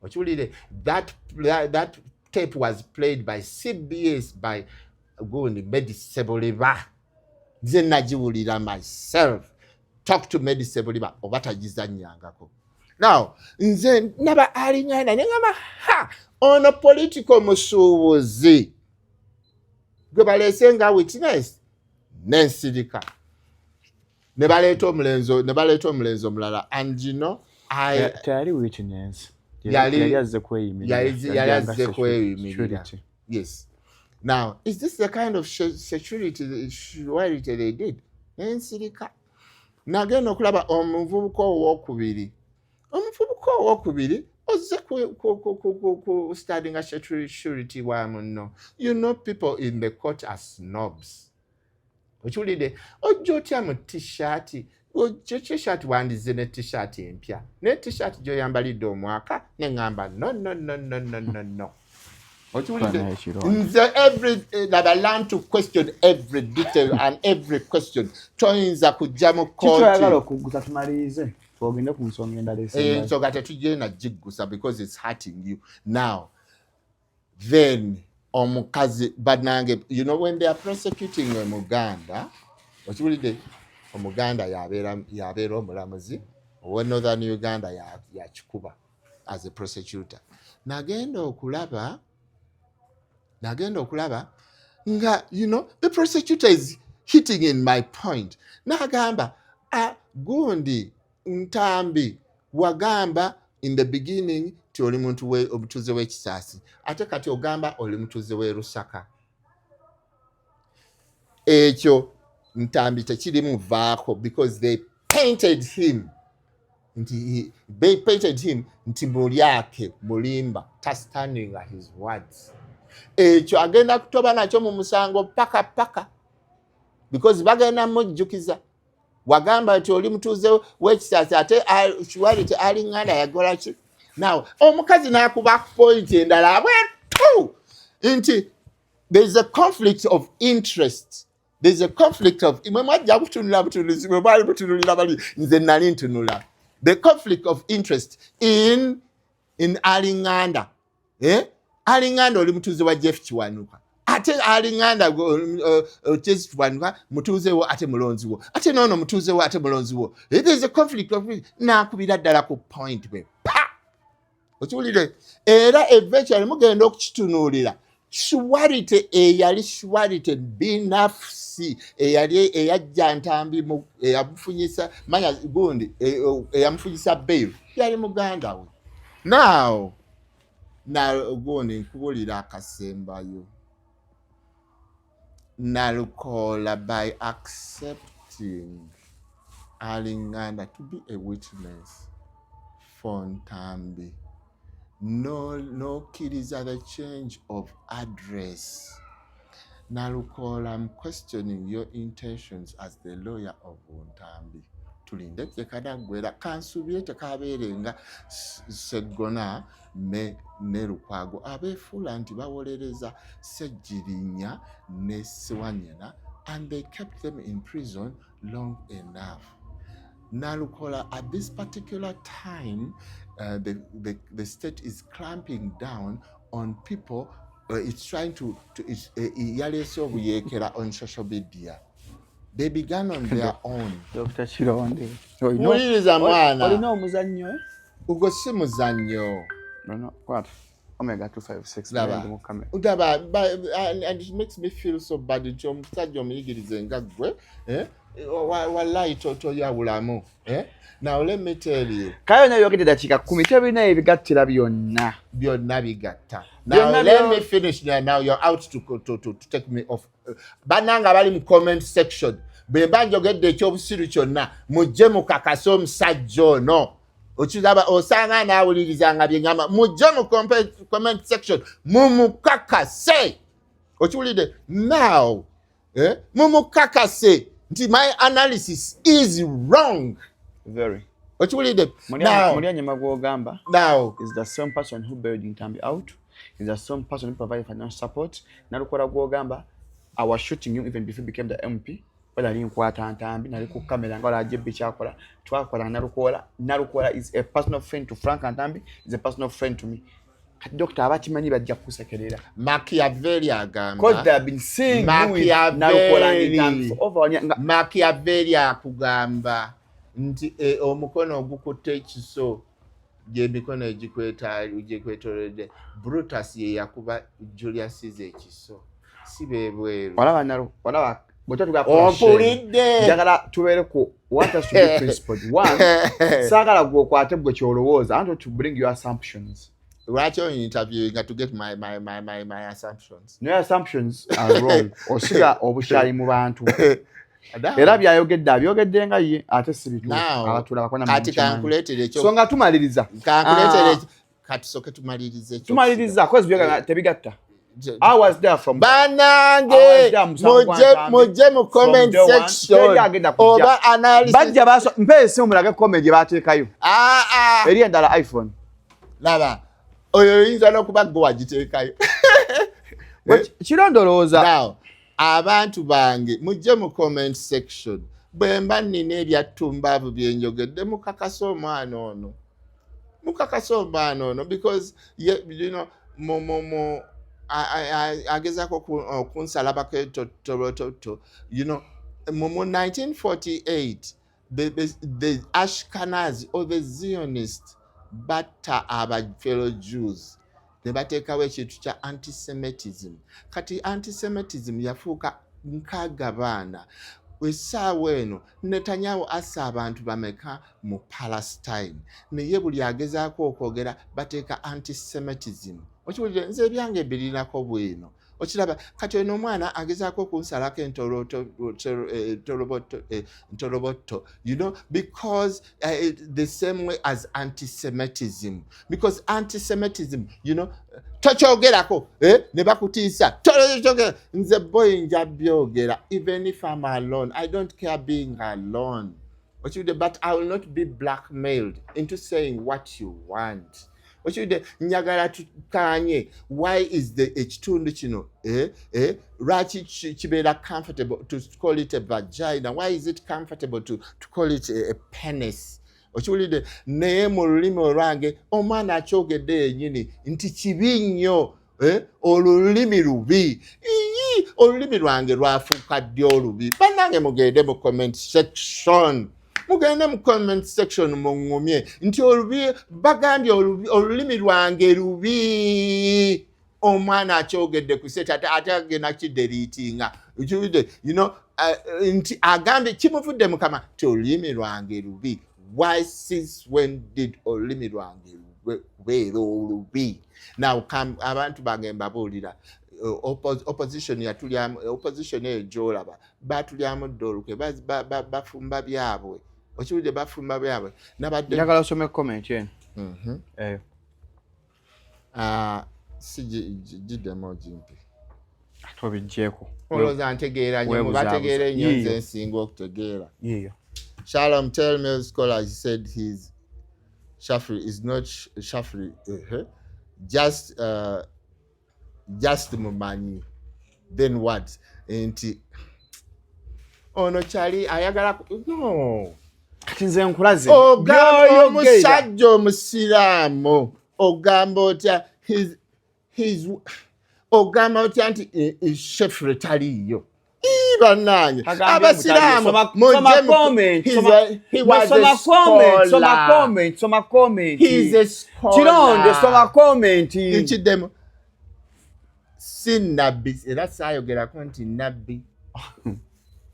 Okiwulire? That tape was played by CBS, by gundi Medi Sebuliba. Nze nagiwulira myself. Talk to Medi Sebuliba oba tagizannyangako. Now nze naba Aliŋŋanda neŋamba, "Ha, ono political musuubuzi gwe baleese nga witness." Nensirika. Ne baleeta omulenzi, ne baleeta omulenzi omulala, and you know I Teyali witness. Yali azze kweyimirira. Yali azze kweyimirira, yes. Now, is this the kind of security they did? Nensirika. Nagenda okulaba omuvubuka owokubiri. Omuvubuka owokubiri ozze ku standinga security wa munno. You know people in the court are snobs. Okiwulidde? Ojja otya mu T-shirt? T-shirt wandize ne T-shirt empya, ne T-shirt gy'oyambalidde omwaka. Neŋŋamba, "No, no, no, no, no, no, no." Okiwulidde? Nze every laba, learn to question every detail and every question. Toyinza kujja mu kooti okuggusa, tumalirize, twogende ku nsonga endala. Ensonga tetugenda giggusa because it's hurting you now. Then omukazi banange, you know when they are prosecuting Omuganda, okiwulidde, Omuganda yabeera omulamuzi owe Northern Uganda, yakikuba as a prosecutor. Nagenda okulaba nga the prosecutor is hitting in my point. N'agamba, "Ah, gundi Ntambi, wagamba in the beginning ti oli muntu omutuuze w'Ekisaasi, ate kati ogamba oli mutuuze w'e Lusaka." Ekyo Ntambi tekirimuvaako because they painted him nti they painted him nti mulyake, mulimba, tastanding his words. Ekyo agenda kutoba nakyo mu musango paka paka, because bagenda mujjukiza, "Wagamba nti oli mutuuze w'Ekisaasi, ate kiwalite Aliŋŋanda yagola ki?" Now omukazi n'akuba point endala bwetu nti there is a conflict of interest. There's a conflict of, mwe mwajja kutunula butunuzi, mwe mwali mutunulira bali, nze nali ntunula the conflict of interest in Alinganda, eh? Alinganda oli mutuuze wa Jeff Kiwanuka, ate Alinganda Jeff Kiwanuka mutuuze wo ate mulonzi wo, ate noono mutuuze wo ate mulonzi wo. There's a conflict of, nakubira ddala ku point bwe pa okiwulire. Era eventually mugenda okukitunuulira surety, eyali surety binafsi, eyali eyajja Ntambi, eyamufunyisa manya gundi, eyamufunyisa bail yali muganda we. Now na gundi nkubulira akasembayo. Nalukoola, by accepting Alinganda to be a witness for Ntambi, no nokkiriza the change of address. Nalukola, I'm questioning your intentions as the lawyer of Ntambi. Tulinde tekanaggwera, kansuubire tekabeerenga Seggona ne Lukwago abeefuula nti bawolereza Ssegirinya ne Sewanyana, and they kept them in prison long enough. Nalukola, at this particular time, the state is clamping down on people. It's trying to yaleese obuyeekera on social media. They began on their own. Dr. Kironde. Wuliriza mwana. Olina omuzannyo, eh? Ogwo si muzannyo. No, kwata. Omega 256. Laba. Ndi mu kamera. Ndaba, and it makes me feel so bad nti omusajja omuyigirize nga ggwe, eh? Wallahi toyawulamu, eh? Now let me tell you. Kale yonna yogedde dakiika 10, tebirina ebigattira byonna. Byonna bigatta. Now Byonna let me finish now. Now you're out to take me off. Bannanga bali mu comment section, bwe mba njogedde ekyobusiru kyonna, mujje mukakase omusajja ono. Okiraba, osanga naawulirizanga bye ŋŋamba. Mujje mu comment section mumukakase. Okiwulidde now, eh? Mumukakase nti my analysis is wrong. Very. Okiwulidde now? Mulyanyama gw'ogamba Now is the same person who bailed Ntambi out, is the same person who provided financial support. Nalukola gw'ogamba, I was shooting him even before he became the MP. Bwe nali nkwata Ntambi, nali ku kamera nga olajja ebbi kyakola. Twakola Nalukola. Nalukola is a personal friend to Frank Ntambi, is a personal friend to me. Kati doctor, abakimanyi bajja kukusekerera. Machiavelli agamba Because they have been seeing you with Nalukola and Ntambi for over one year. Machiavelli akugamba nti omukono ogukutte ekiso gyemikono egikwetoolodde. Brutus ye yakuba Julius Caesar ekiso, si bebweru. Olaba olaba bwe tuba Ompulidde? Njagala tubeere ku want us to be principled. One, saagala gwe okwate gwe kyolowooza. I want to bring your assumptions. Lwaki interviewing to get my assumptions? No, your assumptions are wrong. Osiga obukyayi mu bantu. Era byayogedde abyogedde nga ye, ate si bituufu. Now, Abatulaba kati kankuleetere ekyo. So nga tumaliriza. Kankuleetere Ah. Kati soke tumalirize ekyo. Tumaliriza cause byogera tebigatta. I was there from Banange, I was there musanvu mujje mu comment from day one. section Teri agenda kujja. oba analysis. Bajja baso mpe esimu mulage comment gye bateekayo. Ah, ah. Eri endala iPhone. Laba oyo, oyinza n'okuba gwe wagiteekayo. Kirondolooza. Now abantu bange, mujje mu comment section. Bwe mba nnina ebyattumbaavu byenjogedde, mukakase omwana ono, mukakase omwana ono, because ye, mu agezaako okunsalabako etotolototo. Mu 1948 the Ashkenazi or the Zionist batta aba fellow Jews ne bateekawo ekintu kya antisemitism. Kati antisemitism yafuuka nkaaga baana. Essaawa eno Netanyahu assa abantu bameka mu Palestine? Naye buli agezaako okwogera bateeka antisemitism. Okiwulire, nze ebyange birinako bwino. Okiraba, kati ono omwana agezaako okunsalako entolobotto, because the same way as antisemitism, because antisemitism, tokyogerako, eh, ne bakutiisa tokyogera. Nze boy nja byogera even if I'm alone. I don't care being alone. Okiwulire, but I will not be blackmailed into saying what you want. Okiwulidde? Njagala tukanye, why is the ekitundu kino, lwaki kibeera comfortable to call it a vagina? Why is it comfortable to call it a penis? Okiwulidde? Naye mu lulimi olwange, omwana akyogedde yennyini nti kibi nnyo, olulimi lubi. Iyi, olulimi lwange lwafuuka ddi olubi? Bannange, mugende mu comment section, mugende mu comment section muŋŋumye nti olubi, bagambye olulimi lwange lubi. Omwana akyogedde ku set, ate agenda kideletinga. Okiwulidde? Nti agambye kimuvudde mukama ti olulimi lwange lubi. Why, since when did olulimi lwange kubeera olubi? Now come, abantu bange, mbabuulira, opposition yatulyamu, opposition eyo gyolaba batulyamu dda olukwe, bafumba byabwe. Okiwulidde? Bafumba byabwe. Nabadde Njagala osome comment eno. Eyo. Ah, si giddemu ogimpe. Ate obiggyeko. Olowooza ntegeera nnyo? Weebuzaabuza. Mubategeera ennyo, nze Yiiyo. nsinga okutegeera. Yiiyo. Shalom, tell me, scholar, he said he's Shafri is not Shafri, just mumanyi. Then what? Nti ono kyali ayagala no. Kati nze nkulaze. Ogamba By'oyogera. omusajja omusiraamu, ogamba otya ogamba otya nti Shefre taliiyo? Ii, bannange Agambye abasiraamu, mutaliiyo. mujje Soma comment, he's he was soma a comment, soma scholar. comment, soma comment. He's a scholar. Kironde, soma comment. Nkiddemu, si nabbi, era saayogerako nti nabbi.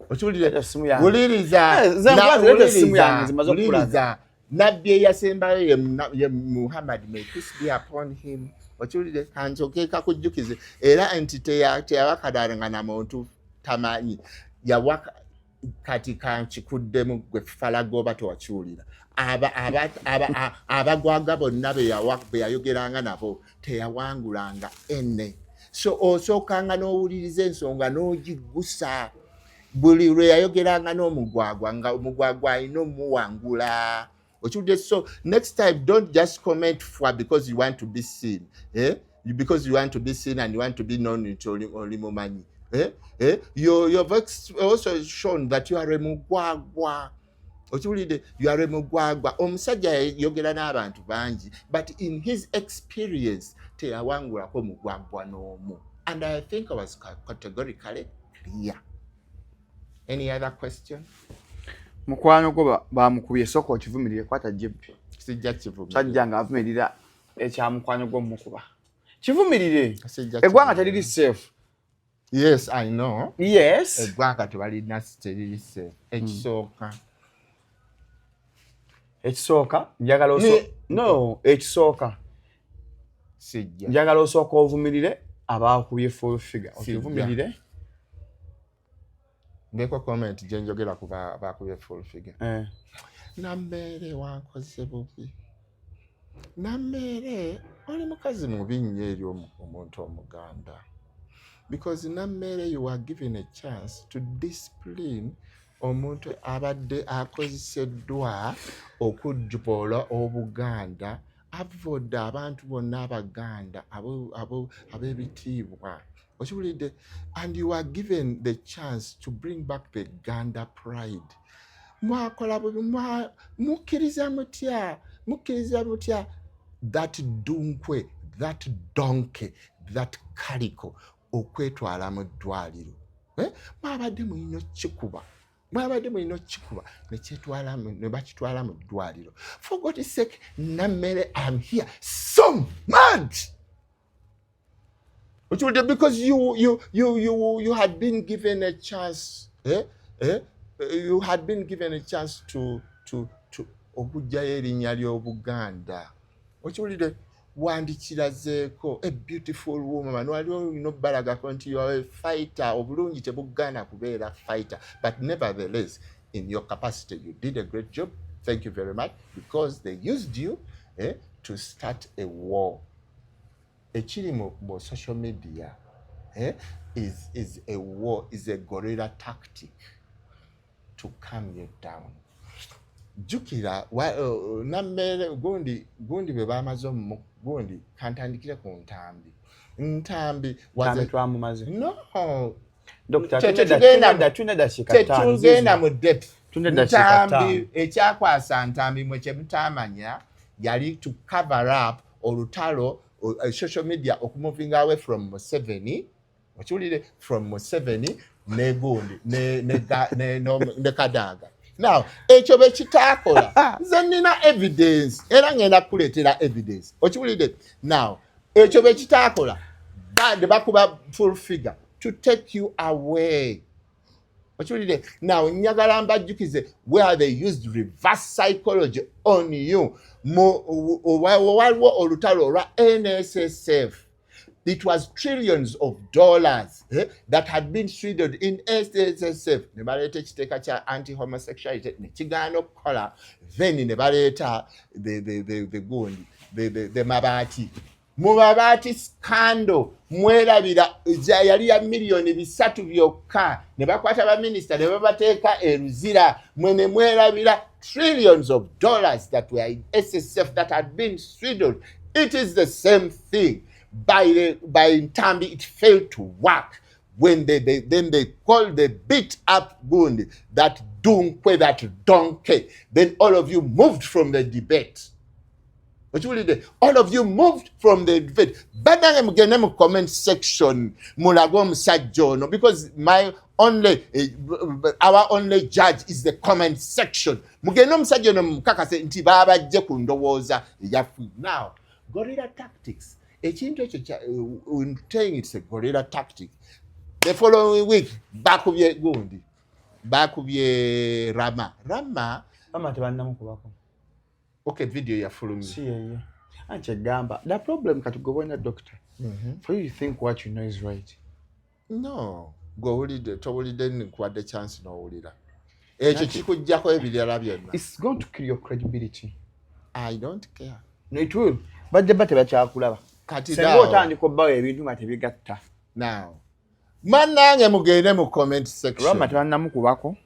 Okiwulire? Leeta essimu yange. Wuliriza. Eh, nze nkulaze, leeta essimu yange, nzimaze okukulaga. Wuliriza, nabbi eyasembayo ye Muhammad, may peace be upon him. Okiwulire? Kansoke kakujjukize era nti teyawakadanga na muntu tamanyi yawaka. Kati kankikuddemu, gwe falaga oba tewakiwulira. Abagwaga bonna be yayogeranga nabo teyawangulanga enne. So osookanga n'owuliriza ensonga n'ogiggusa. Buli lwe yayogeranga n'omugwagwa, nga omugwagwa alina omuwangula. Okiwulidde? So next time, don't just comment for because you want to be seen, eh? Because you want to be seen and you want to be known nti oli mumanyi, eh? Eh? You've also shown that you are a mugwagwa. Okiwulidde? You are a mugwagwa. Omusajja yayogera n'abantu bangi, but in his experience teyawangulako mugwagwa n'omu, and I think I was categorically clear. Any other question? Mukwano gwo bamukubye, sooka okivumirire, kwata jebbi. Sijja kivumirira. Sajja ng'avumirira ekya mukwano gwo mukuba, kivumirire. Sijja Eggwanga kivumirira. teriri safe. Yes, I know. Yes. Eggwanga tebalina, teriri safe. Ekisooka, Ekisooka njagala no, ekisooka Sijja. njagala osooka ovumirire abakubye Full Figure. Sijja. Okivumirire. Ndeko comment gye njogera ku bakubye Full Figure. Eh. Nambeere wankoze bubi. Nammeere oli mukazi mubi nnyo eri omuntu omuganda, because Nammeere, you are given a chance to discipline omuntu abadde akozeseddwa okujjuboola Obuganda, avvodde abantu bonna Abaganda ab'ebitiibwa. Okiwulidde? And you are given the chance to bring back the Ganda pride. Mwakola bubi. Mukkiriza mutya, mukkiriza mutya that dunkwe, that donkey, that calico okwetwala mu ddwaliro? Eh? Mwabadde mulina okukikuba, mwabadde mulina okukikuba nekyetwala ne bakitwala mu ddwaliro. For God's sake, Nammere, am here so mad. Okiwulidde? Because you had been given a chance, eh? Eh? You had been given a chance to okuggyayo erinnya ly'Obuganda. Okiwulidde? Wandikirazeeko a beautiful woman, wali olina obbalagako nti you are a fighter. Obulungi tebugaana kubeera fighter, but nevertheless, in your capacity you did a great job. Thank you very much, because they used you, to start a war. Ekiri mu social media, is a war, is a guerrilla tactic to calm you down. Jjukira Nammere gundi gundi bwe bamaze omu gundi, kantandikire ku Ntambi. Ntambi was Ntambi a, twamumaze. No. Dokita, tulina eddakiika ttaano. Tetugenda mu depth. Tulina eddakiika Ntambi, ttaano. ekyakwasa Ntambi, mwe kyemutamanya, yali to cover up olutalo, social media okumovinga away from Museveni. Okiwulire, from Museveni ne gundi ne Kadaga. Now ekyo bwe kitaakola, nze nina evidence era ngenda kukuleetera evidence. Okiwulire? Now ekyo bwe kitaakola, ne bakuba Full Figure to take you away. Okiwulire? Now njagala mbajjukize where they used reverse psychology on you. Waliwo olutalo olwa NSSF. It was trillions of dollars, that had been swindled in SSF. Ne baleeta ekiteeka kya anti homosexuality ne kigaana okukola. Then ne baleeta the gundi, the mabaati, mu mabaati scandal. Mwerabira yali ya 3 miliyoni byokka, ne bakwata baminisita ne babateeka eruzira. Mwe ne mwerabira trillions of dollars that were in SSF that had been swindled. It is the same thing by Ntambi. It failed to work when they then they called, they beat up gundi, that dunkwe, that donkey. Then all of you moved from the debate. Okiwulidde? All of you moved from the debate. Bannange, mugende mu comment section mulage omusajja ono, because my only our only judge is the comment section. Mugende omusajja ono mukakase nti babajje ku ndowooza eyaffe. Now, guerrilla tactics, ekintu ekyo saying it's a guerrilla tactic, the following week bakubye gundi, bakubye Rama. Rama. Rama tebannamukubako. Okay, video yafulumye. Si yeye. Anti egamba the problem kati gwe bona, doctor, for you, you think what you know is right. No, gwewulidde, towulidde, nkuwadde chance n'owulira ekyo kikugjako ebirala byonna. It's going to kill your credibility. I don't care. No, it will. Bajja ba tebakyakulaba. Kati senga otandika obbawo ebintu nga tebigatta. Now mannange, mugende mu comment section. Rama tebannamukubako.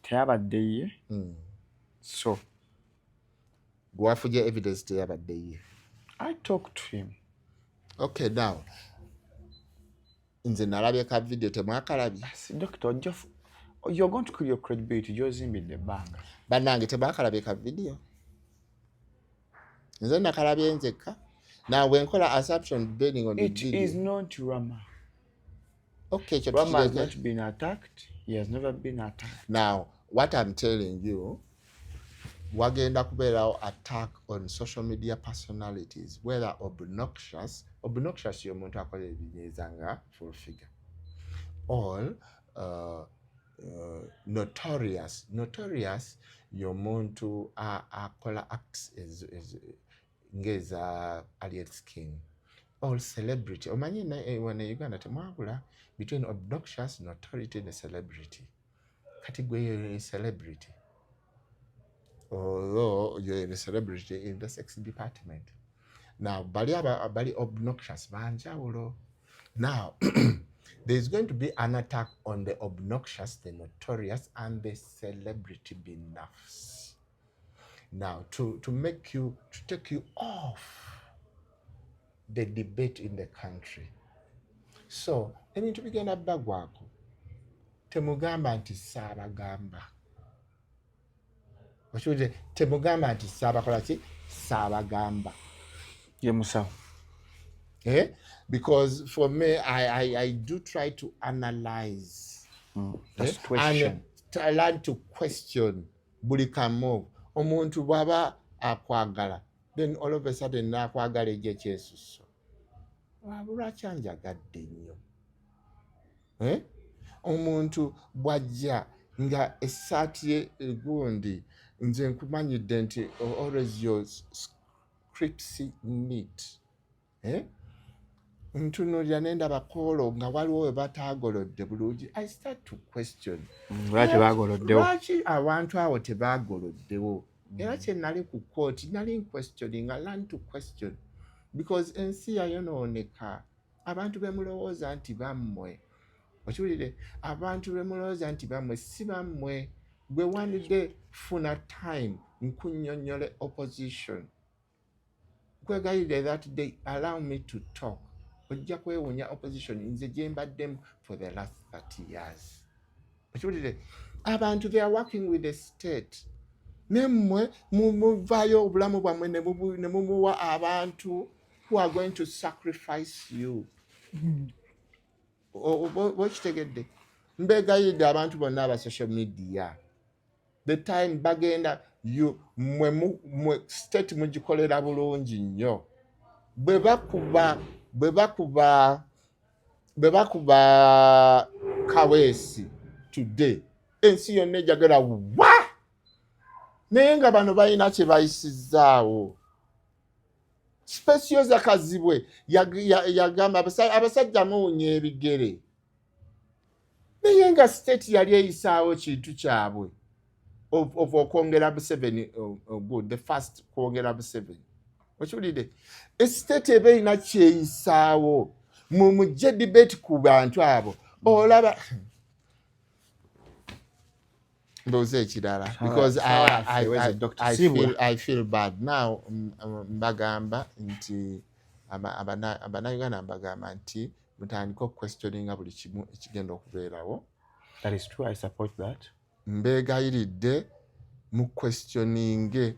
Teyabadde ye. So Gwewafunye evidence teyabadde ye. I talk to him. Okay, now nze nalabye ka video, temwakalabye? Doctor, you're going to kill your credibility gyozimbidde ebbanga. Bannange, temwakalabye ka video? Nze nakalabye nzekka. Now bwenkola assumption depending on the It video. is not Rama. Okay, ekyo Rama has tukireke. not been attacked. He has never been attacked. Now what I'm telling you, wagenda kubeerawo attack on social media personalities, whether obnoxious. Obnoxious y'omuntu akola ebinyiiza nga Full Figure, or notorious. Notorious y'omuntu akola acts ng'eza Alien Skin, or celebrity. Omanyi wano e Uganda temwabula between obnoxious, notoriety ne celebrity. Kati gwe celebrity, although you're a celebrity in the sex department. Now bali aba bali obnoxious banjawulo. Now there's going to be an attack on the obnoxious, the notorious and the celebrity binafs, now to make you, to take you off the debate in the country. So ebintu bigenda bbagwako. Temugamba nti saabagamba. Okiwulire? Temugamba nti saabakola ki, saabagamba. Ye musawo. Eh? Because for me, I do try to analyze The eh? situation. And I learn to question buli kamu. Omuntu bw'aba akwagala, then all of a sudden n'akwagala ejja ekyesusso. Lwaki anjagadde nnyo? Eh? Omuntu bw'ajja nga essaati ye gundi, nze nkumanyidde nti always your scripts neat, eh? Ntunuulira ne ndaba koolo nga waliwo we bataagolodde bulungi, I start to question. Lwaki bagoloddewo? Lwaki abantu abo tebaagoloddewo? Era kye nali ku kooti nali nquestioning. I learn to question because ensi yayonooneka. Abantu bemulowooza nti bammwe, okiwulire, abantu bemulowooza nti bammwe si bammwe. Gwe one day funa time nkunnyonnyole opposition. Nkwegayirire, that day allow me to talk. Ojja kwewuunya opposition nze gye mbaddemu for the last 30 years. Okiwulire, abantu, they are working with the state, nemmwe muvaayo obulamu bwammwe ne mumuwa abantu who are going to sacrifice you. Okitegedde? Mbegayiridde, abantu bonna aba social media, the time bagenda you mwe mwe state mugikolera bulungi nnyo. Bwe bakuba Kaweesi today, ensi yonna ejagala wa, naye nga bano balina kye bayisizaawo. Specioza Kazibwe yagamba abasajja muwunya ebigere, naye nga state yali eyisaawo kintu kyabwe of okwongera Museveni, good, the first kwongera Museveni. Okiwulidde? Estate eba erina kyeyisaawo. Mujje debate ku bantu abo. Olaba, ndowooza ekirala, because I feel bad now. Mbagamba nti Abannayuganda, mbagamba nti mutandike okuquestioninga buli kimu ekigenda okubeerawo. That is true. I support that. Mbeegayiridde, muquestioninge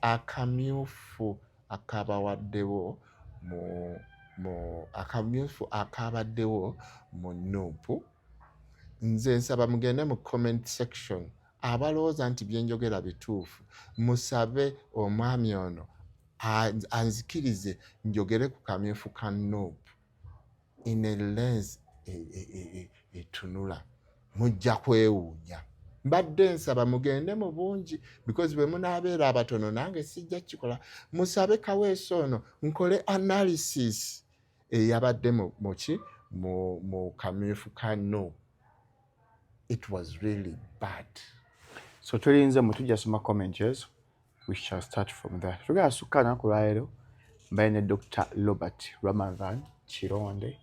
akamyufu akabawaddewo mu akamyufu akabaddewo mu NUP. Nze nsaba mugende mu comment section, abalowooza nti byenjogera bituufu, musabe omwami ono anzikirize njogere ku kamyufu ka NUP in a lens etunula. Mujja kwewuunya. Mbadde nsaba mugende mu bungi, because bwe munaabeera abatono nange sijja kikola. Musabe Kaweesa ono nkole analysis eyabadde muki mu kamyufu ka NUP. It was really bad. So tulinze mu tujja soma comment ezo. We shall start from there. Tugenda sukka naku lwaleero mbaye ne Dr. Robert Ramadhan Kironde.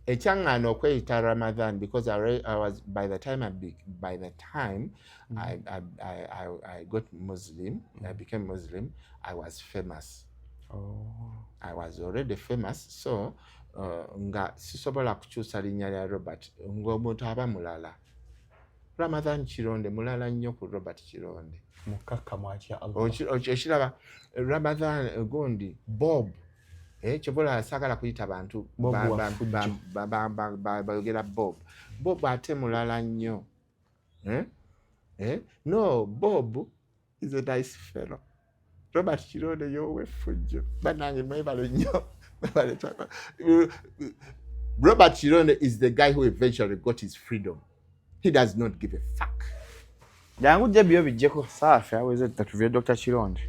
Ekyaŋŋaana okweyita Ramadhan, because I was by the time I be, by the time I got Muslim, I became Muslim, I was famous. Oh. I was already famous, so nga sisobola kukyusa linnya lya Robert, ng'omuntu aba mulala. Ramadhan Kironde mulala nnyo ku Robert Kironde. Mukakkamu atya Allah. Ekiraba, Ramadhan gundi Bob, kyobola saagala kuyita bantu Bob Wafujjo. Bayogera Bob. Bob ate mulala nnyo, eh? Eh? No, Bob is a nice fellow. Robert Kironde yowefujjo. Bannange, mwebale nnyo. Mwebale. Robert Kironde is the guy who eventually got his freedom. He does not give a fuck. Jangu jje byo bijjeko saafi aweze tatuviire Dr. Kironde.